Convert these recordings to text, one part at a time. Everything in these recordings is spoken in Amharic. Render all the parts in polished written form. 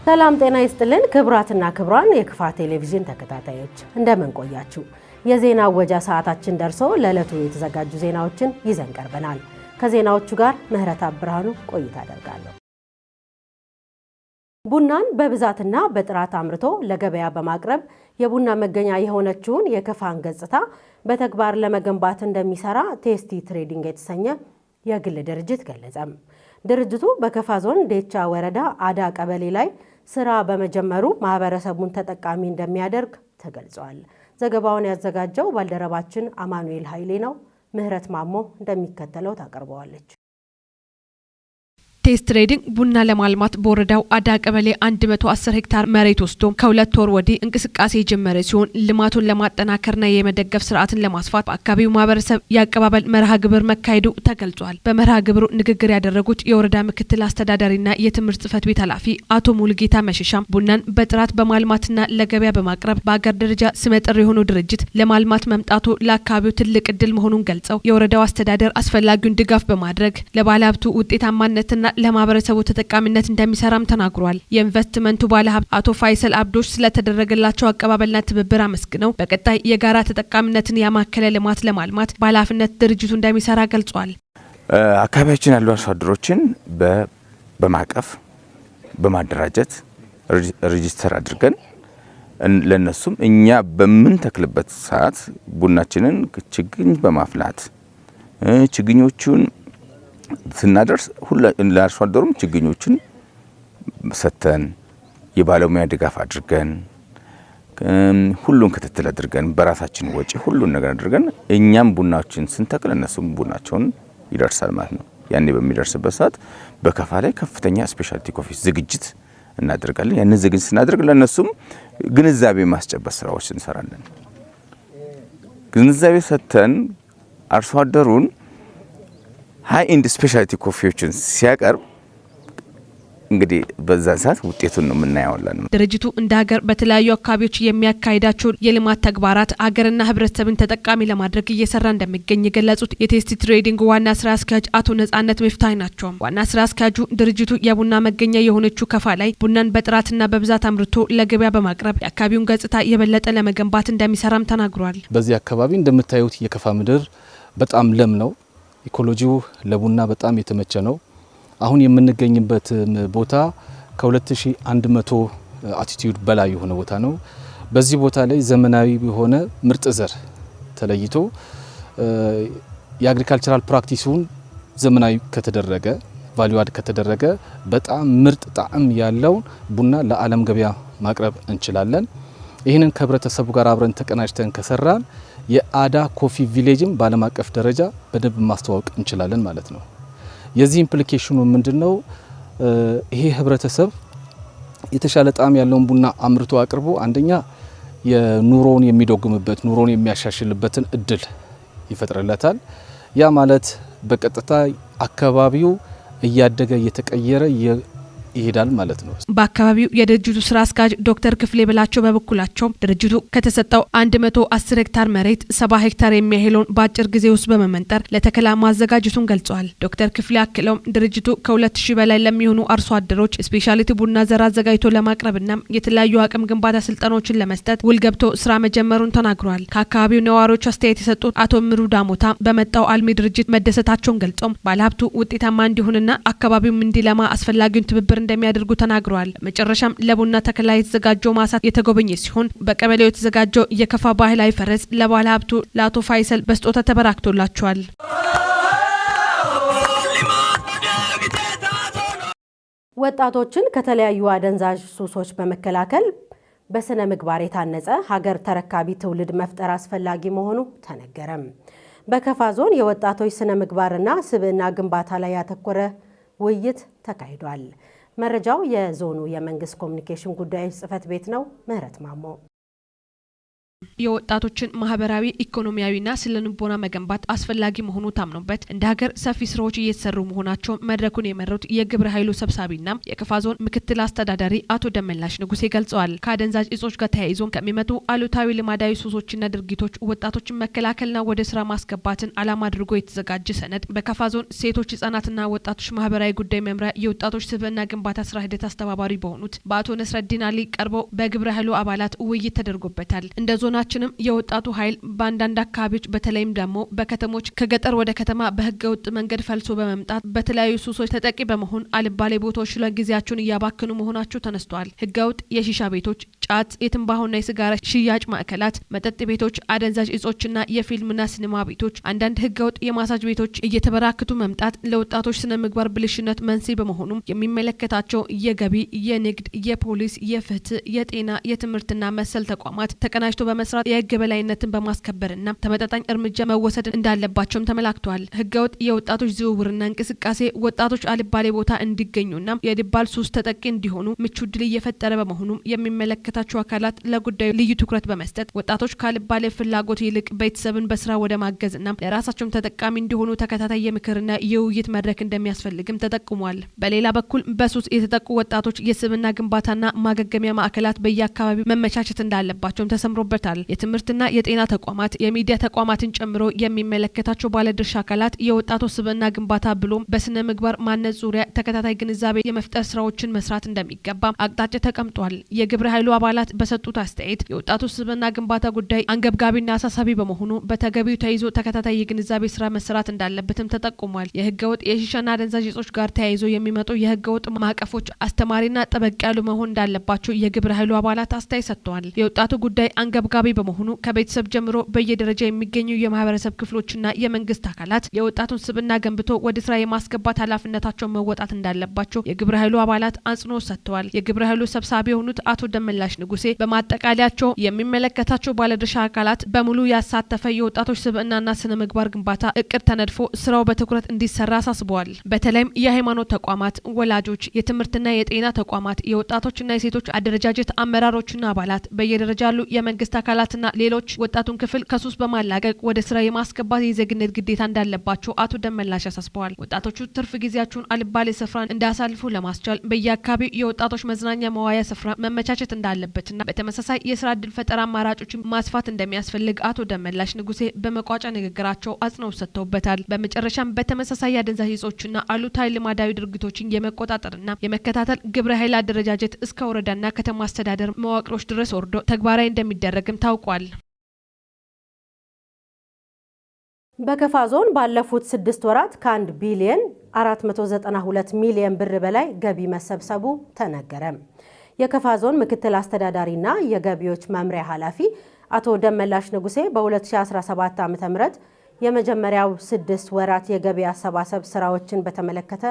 ሰላም ጤና ይስጥልን ክቡራትና ክቡራን የክፋ ቴሌቪዥን ተከታታዮች፣ እንደምን ቆያችሁ? የዜና እወጃ ሰዓታችን ደርሶ ለዕለቱ የተዘጋጁ ዜናዎችን ይዘን ቀርበናል። ከዜናዎቹ ጋር ምህረት ብርሃኑ ቆይታ አደርጋለሁ። ቡናን በብዛትና በጥራት አምርቶ ለገበያ በማቅረብ የቡና መገኛ የሆነችውን የከፋን ገጽታ በተግባር ለመገንባት እንደሚሰራ ቴስቲ ትሬዲንግ የተሰኘ የግል ድርጅት ገለጸም። ድርጅቱ በከፋ ዞን ዴቻ ወረዳ አዳ ቀበሌ ላይ ስራ በመጀመሩ ማህበረሰቡን ተጠቃሚ እንደሚያደርግ ተገልጿል። ዘገባውን ያዘጋጀው ባልደረባችን አማኑኤል ኃይሌ ነው። ምህረት ማሞ እንደሚከተለው ታቀርበዋለች። ቴስት ትሬዲንግ ቡና ለማልማት በወረዳው አዳ ቀበሌ 110 ሄክታር መሬት ወስዶ ከ2 ወር ወዲህ እንቅስቃሴ የጀመረ ሲሆን፣ ልማቱን ለማጠናከርና የመደገፍ ስርዓትን ለማስፋት በአካባቢው ማህበረሰብ የአቀባበል መርሃ ግብር መካሄዱ ተገልጿል። በመርሃ ግብሩ ንግግር ያደረጉት የወረዳ ምክትል አስተዳዳሪና የትምህርት ጽሕፈት ቤት ኃላፊ አቶ ሙሉጌታ መሸሻም ቡናን በጥራት በማልማትና ለገበያ በማቅረብ በአገር ደረጃ ስመጥር የሆነው ድርጅት ለማልማት መምጣቱ ለአካባቢው ትልቅ እድል መሆኑን ገልጸው፣ የወረዳው አስተዳደር አስፈላጊውን ድጋፍ በማድረግ ለባለሀብቱ ውጤታማነትና ለማህበረሰቡ ተጠቃሚነት እንደሚሰራም ተናግሯል። የኢንቨስትመንቱ ባለሀብት አቶ ፋይሰል አብዶሽ ስለተደረገላቸው አቀባበልና ትብብር አመስግነው፣ በቀጣይ የጋራ ተጠቃሚነትን ያማከለ ልማት ለማልማት በኃላፊነት ድርጅቱ እንደሚሰራ ገልጿል። አካባቢያችን ያሉ አርሶ አደሮችን በማቀፍ፣ በማደራጀት፣ register አድርገን ለነሱም እኛ በምንተክልበት ሰዓት ቡናችንን ችግኝ በማፍላት፣ ችግኞቹን ስናደርስ ለአርሶ አደሩም ችግኞችን ሰጥተን፣ የባለሙያ ድጋፍ አድርገን፣ ሁሉን ክትትል አድርገን፣ በራሳችን ወጪ ሁሉን ነገር አድርገን፣ እኛም ቡናችን ስንተክል እነሱም ቡናቸውን ይደርሳል ማለት ነው። ያኔ በሚደርስበት ሰዓት በከፋ ላይ ከፍተኛ specialty coffee ዝግጅት እናደርጋለን። ያንን ዝግጅት ስናደርግ ለእነሱም ግንዛቤ ማስጨበጥ ስራዎች እንሰራለን። ግንዛቤ ሰጥተን አርሶ አደሩን high end specialty coffee ዎችን ሲያቀርብ እንግዲህ በዛን ሰዓት ውጤቱን ነው የምናየውለን። ድርጅቱ እንደ ሀገር በተለያዩ አካባቢዎች የሚያካሂዳቸው የልማት ተግባራት ሀገርና ሕብረተሰብን ተጠቃሚ ለማድረግ እየሰራ እንደሚገኝ የገለጹት የቴስቲ ትሬዲንግ ዋና ስራ አስኪያጅ አቶ ነጻነት ሚፍታህ ናቸው። ዋና ስራ አስኪያጁ ድርጅቱ የቡና መገኛ የሆነችው ከፋ ላይ ቡናን በጥራትና በብዛት አምርቶ ለገበያ በማቅረብ የአካባቢውን ገጽታ የበለጠ ለመገንባት እንደሚሰራም ተናግሯል። በዚህ አካባቢ እንደምታዩት የከፋ ምድር በጣም ለም ነው። Ecology ው ለቡና በጣም የተመቸ ነው። አሁን የምንገኝበት ቦታ ከ2100 altitude በላይ የሆነ ቦታ ነው። በዚህ ቦታ ላይ ዘመናዊ የሆነ ምርጥ ዘር ተለይቶ የ agricultural practice ኡን ዘመናዊ ከተደረገ፣ value add ከተደረገ በጣም ምርጥ ጣዕም ያለውን ቡና ለዓለም ገበያ ማቅረብ እንችላለን። ይህንን ከህብረተሰቡ ጋር አብረን ተቀናጅተን ከሰራን የአዳ coffee village ም በዓለም አቀፍ ደረጃ በደንብ ማስተዋወቅ እንችላለን ማለት ነው። የዚህ implication ኑ ምንድን ነው? ይሄ ህብረተሰብ የተሻለ ጣዕም ያለውን ቡና አምርቶ አቅርቦ አንደኛ የኑሮውን የሚደጉምበት፣ ኑሮውን የሚያሻሽልበትን እድል ይፈጥርለታል። ያ ማለት በቀጥታ አካባቢው እያደገ፣ እየተቀየረ ይሄዳል ማለት ነው። በአካባቢው የድርጅቱ ስራ አስኪያጅ ዶክተር ክፍሌ በላቸው በበኩላቸው ድርጅቱ ከተሰጠው 110 ሄክታር መሬት 70 ሄክታር የሚያህለውን በአጭር ጊዜ ውስጥ በመመንጠር ለተከላ ማዘጋጀቱን ገልጸዋል። ዶክተር ክፍሌ አክለውም ድርጅቱ ከ2000 በላይ ለሚሆኑ አርሶ አደሮች specialty ቡና ዘር አዘጋጅቶ ለማቅረብና የተለያዩ አቅም ግንባታ ስልጠናዎችን ለመስጠት ውል ገብቶ ስራ መጀመሩን ተናግረዋል። ከአካባቢው ነዋሪዎች አስተያየት የሰጡት አቶ ምሩ ዳሞታ በመጣው አልሚ ድርጅት መደሰታቸውን ገልጸው፣ ባለሀብቱ ውጤታማ እንዲሆንና አካባቢውም እንዲለማ አስፈላጊውን ትብብር እንደሚያደርጉ ተናግረዋል። መጨረሻም ለቡና ተከላ የተዘጋጀው ማሳ የተጎበኘ ሲሆን፣ በቀበሌው የተዘጋጀው የከፋ ባህላዊ ፈረስ ለባለ ሀብቱ ለአቶ ፋይሰል በስጦታ ተበራክቶላቸዋል። ወጣቶችን ከተለያዩ አደንዛዥ ሱሶች በመከላከል በስነ ምግባር የታነጸ ሀገር ተረካቢ ትውልድ መፍጠር አስፈላጊ መሆኑ ተነገረም። በከፋ ዞን የወጣቶች ስነ ምግባርና ስብዕና ግንባታ ላይ ያተኮረ ውይይት ተካሂዷል። መረጃው የዞኑ የመንግስት ኮሚኒኬሽን ጉዳዮች ጽሕፈት ቤት ነው። ምህረት ማሞ። የወጣቶችን ማህበራዊ፣ ኢኮኖሚያዊና ስነ ልቦና መገንባት አስፈላጊ መሆኑ ታምኖበት እንደ ሀገር ሰፊ ስራዎች እየተሰሩ መሆናቸው መድረኩን የመሩት የግብረ ኃይሉ ሰብሳቢና የከፋ ዞን ምክትል አስተዳዳሪ አቶ ደመላሽ ንጉሴ ገልጸዋል። ከአደንዛዥ እጾች ጋር ተያይዞ ከሚመጡ አሉታዊ ልማዳዊ ሱሶችና ድርጊቶች ወጣቶችን መከላከልና ወደ ስራ ማስገባትን ዓላማ አድርጎ የተዘጋጀ ሰነድ በከፋ ዞን ሴቶች፣ ህጻናትና ወጣቶች ማህበራዊ ጉዳይ መምሪያ የወጣቶች ስብዕና ግንባታ ስራ ሂደት አስተባባሪ በሆኑት በአቶ ነስረዲን አሊ ቀርበው በግብረ ኃይሉ አባላት ውይይት ተደርጎበታል። እንደ ዞናችንም የወጣቱ ኃይል በአንዳንድ አካባቢዎች፣ በተለይም ደግሞ በከተሞች፣ ከገጠር ወደ ከተማ በህገ ወጥ መንገድ ፈልሶ በመምጣት በተለያዩ ሱሶች ተጠቂ በመሆን አልባሌ ቦታዎች ላይ ጊዜያቸውን እያባከኑ መሆናቸው ተነስተዋል። ህገ ወጥ የሺሻ ቤቶች፣ ጫት፣ የትንባሆና የሲጋራ ሽያጭ ማዕከላት፣ መጠጥ ቤቶች፣ አደንዛዥ እጾችና የፊልምና ሲኒማ ቤቶች፣ አንዳንድ ህገ ወጥ የማሳጅ ቤቶች እየተበራከቱ መምጣት ለወጣቶች ስነ ምግባር ብልሽነት መንስኤ በመሆኑም የሚመለከታቸው የገቢ፣ የንግድ፣ የፖሊስ፣ የፍትህ፣ የጤና፣ የትምህርትና መሰል ተቋማት ተቀናጅቶ በመስራት የህግ የበላይነትን በማስከበርና ተመጣጣኝ እርምጃ መወሰድ እንዳለባቸውም ተመላክቷል። ህገወጥ የወጣቶች ዝውውርና እንቅስቃሴ ወጣቶች አልባሌ ቦታ እንዲገኙና የድባል ሱስ ተጠቂ እንዲሆኑ ምቹ እድል እየፈጠረ በመሆኑም የሚመለከታቸው አካላት ለጉዳዩ ልዩ ትኩረት በመስጠት ወጣቶች ካልባሌ ፍላጎት ይልቅ ቤተሰብን በስራ ወደ ማገዝና ለራሳቸውም ተጠቃሚ እንዲሆኑ ተከታታይ የምክርና የውይይት መድረክ እንደሚያስፈልግም ተጠቁሟል። በሌላ በኩል በሱስ የተጠቁ ወጣቶች የስብዕና ግንባታና ማገገሚያ ማዕከላት በየአካባቢው መመቻቸት እንዳለባቸውም ተሰምሮበታል። የትምህርትና የጤና ተቋማት፣ የሚዲያ ተቋማትን ጨምሮ የሚመለከታቸው ባለድርሻ አካላት የወጣቶች ስብዕና ግንባታ ብሎም በስነ ምግባር ማነጽ ዙሪያ ተከታታይ ግንዛቤ የመፍጠር ስራዎችን መስራት እንደሚገባ አቅጣጫ ተቀምጧል። የግብረ ኃይሉ አባላት በሰጡት አስተያየት የወጣቶች ስብዕና ግንባታ ጉዳይ አንገብጋቢና አሳሳቢ በመሆኑ በተገቢው ተይዞ ተከታታይ የግንዛቤ ስራ መሰራት እንዳለበትም ተጠቁሟል። የህገወጥ የሺሻና አደንዛዥ እጾች ጋር ተያይዞ የሚመጡ የህገወጥ ማዕቀፎች አስተማሪና ጠበቅ ያሉ መሆን እንዳለባቸው የግብረ ኃይሉ አባላት አስተያየት ሰጥተዋል። የወጣቱ ጉዳይ አንገብጋቢ በመሆኑ ከቤተሰብ ጀምሮ በየደረጃ የሚገኙ የማህበረሰብ ክፍሎችና የመንግስት አካላት የወጣቱን ስብዕና ገንብቶ ወደ ስራ የማስገባት ኃላፊነታቸውን መወጣት እንዳለባቸው የግብረ ኃይሉ አባላት አጽንኦት ሰጥተዋል። የግብረ ኃይሉ ሰብሳቢ የሆኑት አቶ ደመላሽ ንጉሴ በማጠቃለያቸው የሚመለከታቸው ባለድርሻ አካላት በሙሉ ያሳተፈ የወጣቶች ስብዕናና ስነ ምግባር ግንባታ እቅድ ተነድፎ ስራው በትኩረት እንዲሰራ አሳስበዋል። በተለይም የሃይማኖት ተቋማት፣ ወላጆች፣ የትምህርትና የጤና ተቋማት፣ የወጣቶችና የሴቶች አደረጃጀት አመራሮችና አባላት፣ በየደረጃ ያሉ የመንግስት አካላትና ሌሎች ወጣቱን ክፍል ከሱስ በማላቀቅ ወደ ስራ የማስገባት የዜግነት ግዴታ እንዳለባቸው አቶ ደመላሽ አሳስበዋል። ወጣቶቹ ትርፍ ጊዜያቸውን አልባሌ ስፍራ እንዳያሳልፉ ለማስቻል በየአካባቢው የወጣቶች መዝናኛ መዋያ ስፍራ መመቻቸት እንዳለበትና በተመሳሳይ የስራ እድል ፈጠራ አማራጮችን ማስፋት እንደሚያስፈልግ አቶ ደመላሽ ንጉሴ በመቋጫ ንግግራቸው አጽንኦት ሰጥተውበታል። በመጨረሻም በተመሳሳይ የአደንዛዥ እጾችና አሉታዊ ልማዳዊ ድርጊቶችን የመቆጣጠርና የመከታተል ግብረ ኃይል አደረጃጀት እስከ ወረዳና ከተማ አስተዳደር መዋቅሮች ድረስ ወርዶ ተግባራዊ እንደሚደረግም ታውቋል። በከፋ ዞን ባለፉት 6 ወራት ከ1 ቢሊየን 492 ሚሊየን ብር በላይ ገቢ መሰብሰቡ ተነገረ። የከፋ ዞን ምክትል አስተዳዳሪና የገቢዎች መምሪያ ኃላፊ አቶ ደመላሽ ንጉሴ በ2017 ዓ.ም የመጀመሪያው 6 ወራት የገቢ አሰባሰብ ስራዎችን በተመለከተ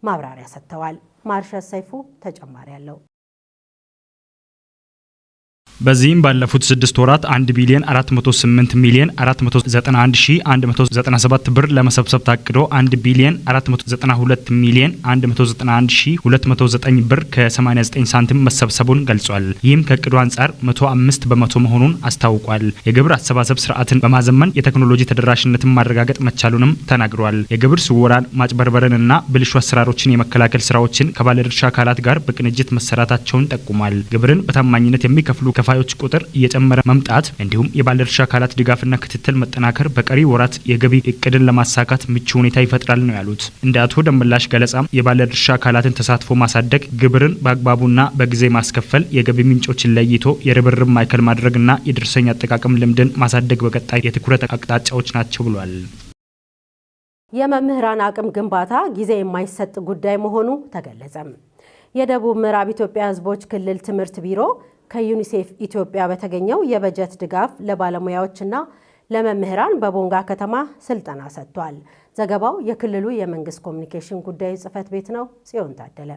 ማብራሪያ ሰጥተዋል። ማርሸት ሰይፉ ተጨማሪ አለው። በዚህም ባለፉት 6 ወራት 1 ቢሊዮን 408 ሚሊዮን 491 ሺ 197 ብር ለመሰብሰብ ታቅዶ 1 ቢሊዮን 492 ሚሊዮን 191 ሺ 209 ብር ከ89 ሳንቲም መሰብሰቡን ገልጿል። ይህም ከእቅዱ አንጻር 105% መሆኑን አስታውቋል። የግብር አሰባሰብ ስርዓትን በማዘመን የቴክኖሎጂ ተደራሽነትን ማረጋገጥ መቻሉንም ተናግሯል። የግብር ስወራን፣ ማጭበርበርንና ብልሹ አሰራሮችን የመከላከል ስራዎችን ከባለድርሻ አካላት ጋር በቅንጅት መሰራታቸውን ጠቁሟል። ግብርን በታማኝነት የሚከፍሉ ከፋዮች ቁጥር እየጨመረ መምጣት እንዲሁም የባለድርሻ አካላት ድጋፍና ክትትል መጠናከር በቀሪ ወራት የገቢ እቅድን ለማሳካት ምቹ ሁኔታ ይፈጥራል ነው ያሉት። እንደ አቶ ደመላሽ ገለጻም የባለድርሻ አካላትን ተሳትፎ ማሳደግ፣ ግብርን በአግባቡና በጊዜ ማስከፈል፣ የገቢ ምንጮችን ለይቶ የርብርብ ማዕከል ማድረግና የደረሰኝ አጠቃቀም ልምድን ማሳደግ በቀጣይ የትኩረት አቅጣጫዎች ናቸው ብሏል። የመምህራን አቅም ግንባታ ጊዜ የማይሰጥ ጉዳይ መሆኑ ተገለጸ። የደቡብ ምዕራብ ኢትዮጵያ ሕዝቦች ክልል ትምህርት ቢሮ ከዩኒሴፍ ኢትዮጵያ በተገኘው የበጀት ድጋፍ ለባለሙያዎችና ለመምህራን በቦንጋ ከተማ ስልጠና ሰጥቷል። ዘገባው የክልሉ የመንግስት ኮሚኒኬሽን ጉዳዮች ጽሕፈት ቤት ነው። ጽዮን ታደለ።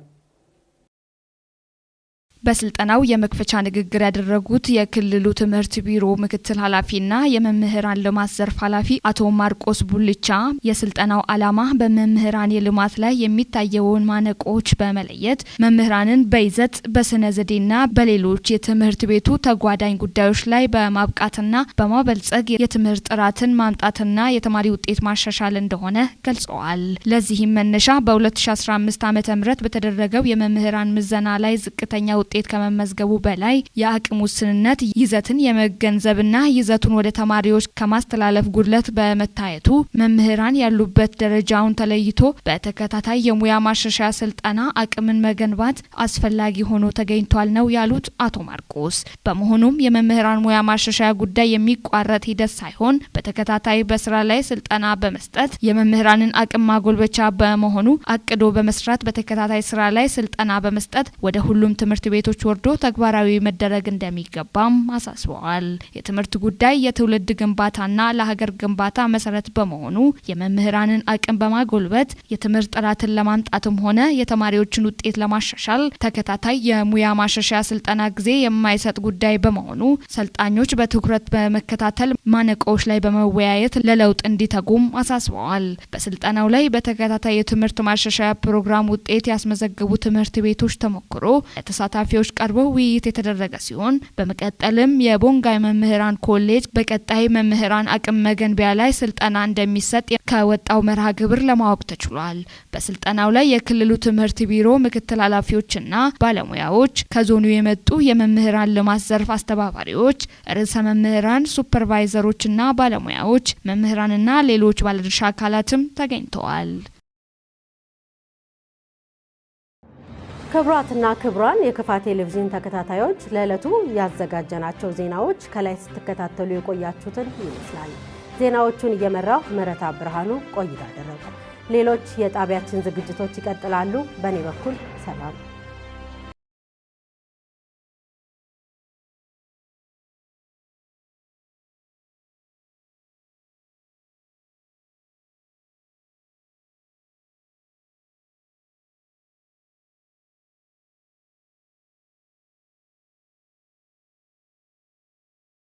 በስልጠናው የመክፈቻ ንግግር ያደረጉት የክልሉ ትምህርት ቢሮ ምክትል ኃላፊና የመምህራን ልማት ዘርፍ ኃላፊ አቶ ማርቆስ ቡልቻ የስልጠናው ዓላማ በመምህራን የልማት ላይ የሚታየውን ማነቆዎች በመለየት መምህራንን በይዘት፣ በስነ ዘዴና በሌሎች የትምህርት ቤቱ ተጓዳኝ ጉዳዮች ላይ በማብቃትና በማበልጸግ የትምህርት ጥራትን ማምጣትና የተማሪ ውጤት ማሻሻል እንደሆነ ገልጸዋል። ለዚህም መነሻ በ2015 ዓ.ም በተደረገው የመምህራን ምዘና ላይ ዝቅተኛ ውጤት ከመመዝገቡ በላይ የአቅም ውስንነት፣ ይዘትን የመገንዘብና ይዘቱን ወደ ተማሪዎች ከማስተላለፍ ጉድለት በመታየቱ መምህራን ያሉበት ደረጃውን ተለይቶ በተከታታይ የሙያ ማሻሻያ ስልጠና አቅምን መገንባት አስፈላጊ ሆኖ ተገኝቷል ነው ያሉት አቶ ማርቆስ። በመሆኑም የመምህራን ሙያ ማሻሻያ ጉዳይ የሚቋረጥ ሂደት ሳይሆን በተከታታይ በስራ ላይ ስልጠና በመስጠት የመምህራንን አቅም ማጎልበቻ በመሆኑ አቅዶ በመስራት በተከታታይ ስራ ላይ ስልጠና በመስጠት ወደ ሁሉም ትምህርት ቤቶች ወርዶ ተግባራዊ መደረግ እንደሚገባም አሳስበዋል። የትምህርት ጉዳይ የትውልድ ግንባታና ለሀገር ግንባታ መሰረት በመሆኑ የመምህራንን አቅም በማጎልበት የትምህርት ጥራትን ለማምጣትም ሆነ የተማሪዎችን ውጤት ለማሻሻል ተከታታይ የሙያ ማሻሻያ ስልጠና ጊዜ የማይሰጥ ጉዳይ በመሆኑ ሰልጣኞች በትኩረት በመከታተል ማነቆዎች ላይ በመወያየት ለለውጥ እንዲተጉም አሳስበዋል። በስልጠናው ላይ በተከታታይ የትምህርት ማሻሻያ ፕሮግራም ውጤት ያስመዘገቡ ትምህርት ቤቶች ተሞክሮ ለተሳታፊዎች ቀርበው ውይይት የተደረገ ሲሆን በመቀጠልም የቦንጋ መምህራን ኮሌጅ በቀጣይ መምህራን አቅም መገንቢያ ላይ ስልጠና እንደሚሰጥ ከወጣው መርሃ ግብር ለማወቅ ተችሏል። በስልጠናው ላይ የክልሉ ትምህርት ቢሮ ምክትል ኃላፊዎችና ባለሙያዎች፣ ከዞኑ የመጡ የመምህራን ልማት ዘርፍ አስተባባሪዎች፣ ርዕሰ መምህራን፣ ሱፐርቫይዘሮችና ባለሙያዎች፣ መምህራንና ሌሎች ባለድርሻ አካላትም ተገኝተዋል። ክቡራትና ክቡራን የከፋ ቴሌቪዥን ተከታታዮች፣ ለዕለቱ ያዘጋጀናቸው ዜናዎች ከላይ ስትከታተሉ የቆያችሁትን ይመስላል። ዜናዎቹን እየመራው ምህረታ ብርሃኑ ቆይታ አደረጉ። ሌሎች የጣቢያችን ዝግጅቶች ይቀጥላሉ። በእኔ በኩል ሰላም።